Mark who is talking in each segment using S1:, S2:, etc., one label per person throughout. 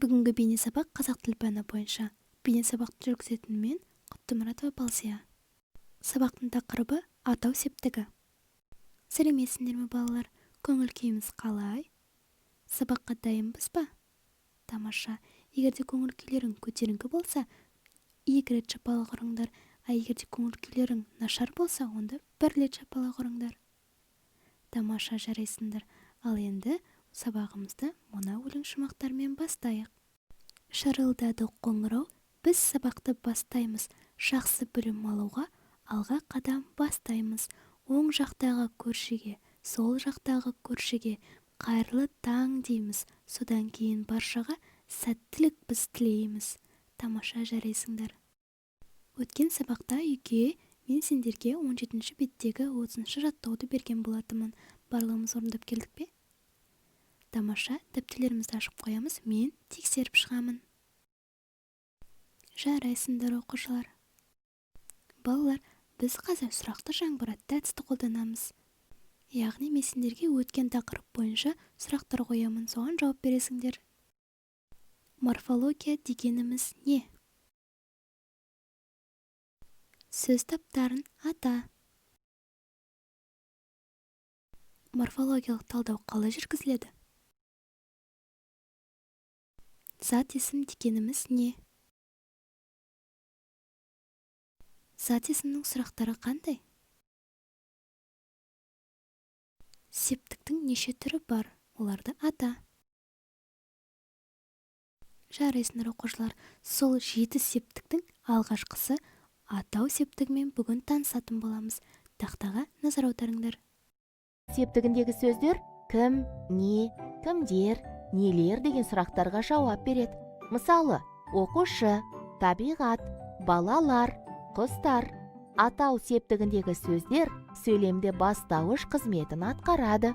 S1: Бүгінгі бейнесабақ қазақ тіл пәні бойынша. Бейнесабақты жүргізетін мен, Құттымұратова Балзия. Сабақтың тақырыбы: атау септігі. Сәлеметсіңдер ме, балалар? Көңіл күйіміз қалай? Сабаққа дайынбыз ба? Тамаша! Егер де көңіл күйлерің көтеріңкі болса, екі рет шапалақ ұрыңдар, а егер де көңіл күйлерің нашар болса, онда бір рет шапалақ ұрыңдар. Тамаша, жарайсыңдар! Ал енді сабағымызды мына өлең шумақтарымен бастайық. Шырылдады қоңырау, біз сабақты бастаймыз, жақсы білім алуға алға қадам бастаймыз. Оң жақтағы көршіге, сол жақтағы көршіге қайырлы таң дейміз, содан кейін баршаға сәттілік біз тілейміз. Тамаша, жарайсыңдар! Өткен сабақта үйге мен сендерге 17 беттегі 30 жаттығуды берген болатынмын. Барлығымыз орындап келдік пе? Тамаша! Дәптерлерімізді ашып қоямыз, мен тексеріп шығамын. Жарайсыңдар, оқушылар! Балалар, біз қазір сұрақты жаңбыр атты әдісті қолданамыз. Яғни мен сендерге өткен тақырып бойынша сұрақтар қоямын, соған жауап бересіңдер. Морфология дегеніміз не? Сөз таптарын ата. Морфологиялық талдау қалай жүргізіледі? Зат есім дегеніміз не? Зат есімнің сұрақтары қандай? Септіктің неше түрі бар? Оларды ата. Жарайсыңдар, оқушылар! Сол 7 септіктің алғашқысы атау септігімен бүгін танысатын боламыз. Тақтаға назар аударыңдар.
S2: Септігіндегі сөздер кім, не, кімдер, нелер деген сұрақтарға жауап береді. Мысалы, оқушы, табиғат, балалар, құстар. Атау септігіндегі сөздер сөйлемде бастауыш қызметін атқарады.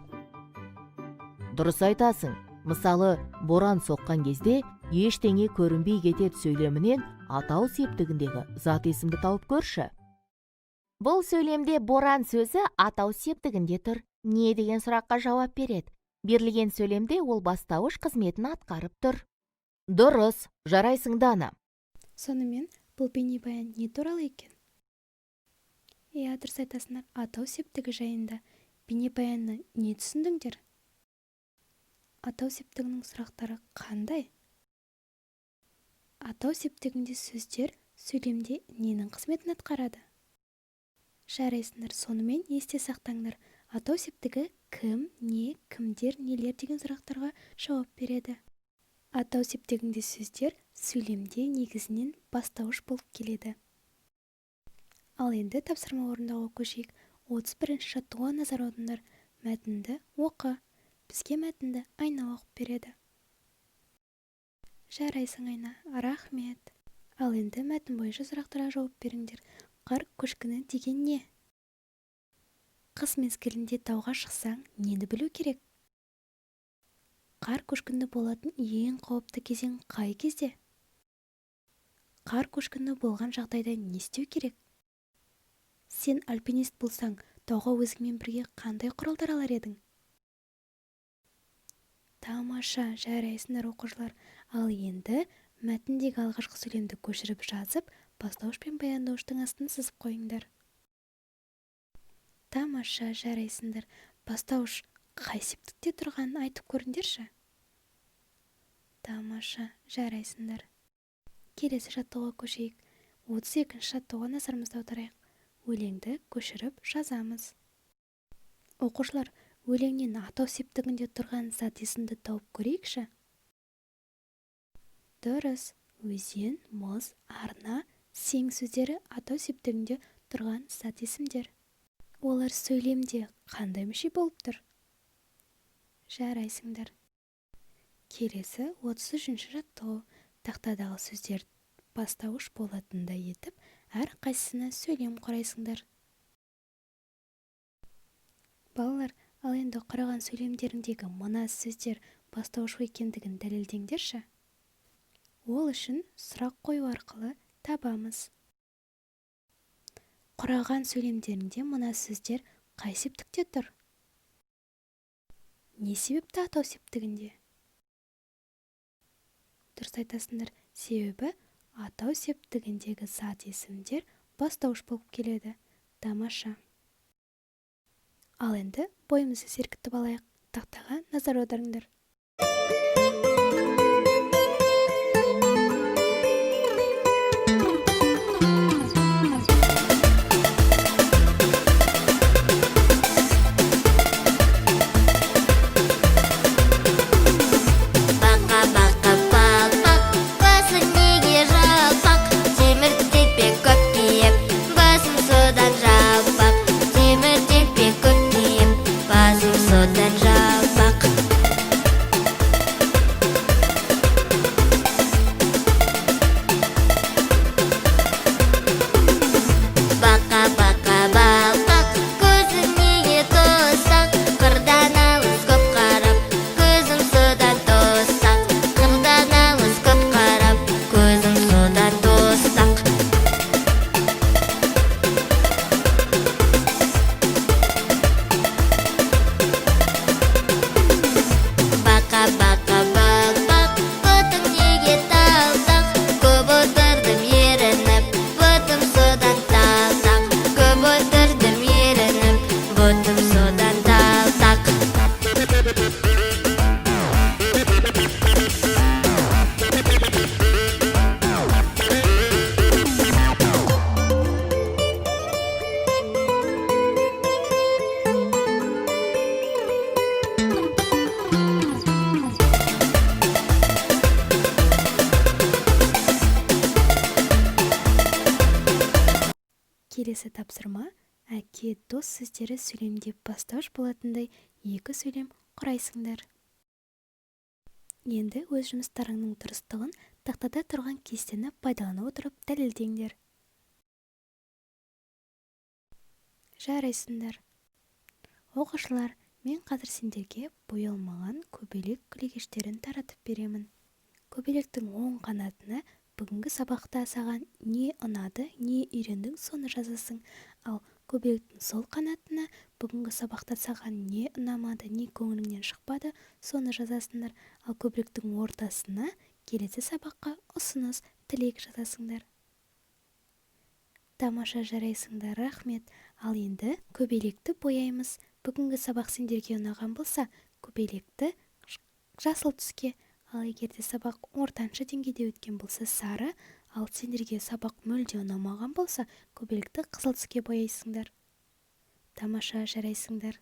S2: Дұрыс айтасың. Мысалы, боран соққан кезде ештеңе көрінбей кетеді сөйлемінен атау септігіндегі зат есімді тауып көрші. Бұл сөйлемде боран сөзі атау септігінде тұр. Не деген сұраққа жауап береді. Берілген сөйлемде ол бастауыш қызметін атқарып тұр. Дұрыс, жарайсың, Дана.
S1: Сонымен, бұл бейнебаян не туралы екен? Иә, дұрыс айтасыңдар, атау септігі жайында. Бейнебаяннан не түсіндіңдер? Атау септігінің сұрақтары қандай? Атау септігінде сөздер сөйлемде ненің қызметін атқарады? Жарайсыңдар, сонымен есте сақтаңдар. Атау септігі кім, не, кімдер, нелер деген сұрақтарға жауап береді. Атау септігінде сөздер сөйлемде негізінен бастауыш болып келеді. Ал енді тапсырма орындауға көшейік. 31 жаттығуға назар аударыңдар. Мәтінді оқы. Бізге мәтінді Айна оқып береді. Жарайсың, Айна, рахмет. Ал енді мәтін бойынша сұрақтарға жауап беріңдер. Қар көшкіні деген не? Қыс мезгілінде тауға шықсаң, нені білу керек? Қар көшкіні болатын ең қауіпті кезең қай кезде? Қар көшкіні болған жағдайда не істеу керек? Сен альпинист болсаң, тауға өзіңмен бірге қандай құралдар алар едің? Тамаша, жарайсыңдар, оқушылар! Ал енді мәтіндегі алғашқы сөйлемді көшіріп жазып, бастауыш пен баяндауыштың астын сызып қойыңдар. Тамаша, жарайсыңдар! Бастауыш қай септікте тұрғанын айтып көріңдерші. Тамаша, жарайсыңдар! Келесі жаттығуға көшейік. 32 жаттығуға назарымызды аударайық. Өлеңді көшіріп жазамыз. Оқушылар, өлеңнен атау септігінде тұрған зат есімді тауып көрейікші. Дұрыс, өзен, мұз, арна, сең сөздері атау септігінде тұрған зат есімдер. Олар сөйлемде қандай мүше болып тұр? Жарайсыңдар. Келесі 33 жаттығу. Тақтадағы сөздер бастауыш болатындай етіп, әр қайсысына сөйлем құрайсыңдар. Балалар, ал енді құраған сөйлемдеріңдегі мына сөздер бастауыш екендігін дәлелдеңдерші. Ол үшін сұрақ қою арқылы табамыз. Құраған сөйлемдеріңде мына сөздер қай септікте тұр? Не себепті атау септігінде? Дұрыс. Дұрыс айтасыңдар, себебі атау септігіндегі зат есімдер бастауыш болып келеді. Тамаша. Ал енді бойымызды сергітіп алайық. Тақтаға назар аударыңдар.
S3: Бақа, бақа, балпақ, басың неге жалпақ? Темір телпек көп киіп, басым содан жалпақ. Темір телпек көп киіп, басым содан жалпақ. Бақа, бақа, балпақ, көзің неге тостақ? Қырдан алыс көп қарап, көзім содан тостақ. Қырдан алыс көп қарап, көзім содан тостақ. Бақа, бақа, балпақ, бұтың неге талтақ? Көп отырдым ерініп, бұтым содан талтақ. Көп отырдым ерініп, бұтым содан талтақ.
S1: Келесі тапсырма: әке, дос сөздері сөйлемде бастауыш болатындай екі сөйлем құрайсыңдар. Енді өз жұмыстарыңның дұрыстығын тақтада тұрған кестені пайдалана отырып дәлелдеңдер. Жарайсыңдар. Оқушылар, мен қазір сендерге боялмаған көбелек күлегештерін таратып беремін. Көбелектің оң қанатына бүгінгі сабақта саған не ұнады, не үйрендің, соны жазасың. Ал көбелектің сол қанатына бүгінгі сабақта саған не ұнамады, не көңіліңнен шықпады, соны жазасыңдар. Ал көбелектің ортасына келесі сабаққа ұсыныс, тілек жазасыңдар. Тамаша, жарайсыңдар, рахмет. Ал енді көбелекті бояймыз. Бүгінгі сабақ сендерге ұнаған болса, көбелекті жасыл түске, ал егер де сабақ ортаншы деңгейде өткен болса, сары, ал сендерге сабақ мүлде ұнамаған болса, көбелекті қызыл түске бояйсыңдар. Тамаша, жарайсыңдар.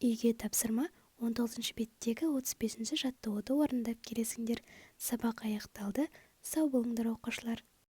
S1: Үйге тапсырма: 19 беттегі 35 жаттығуды орындап келесіңдер. Сабақ аяқталды. Сау болыңдар, оқушылар.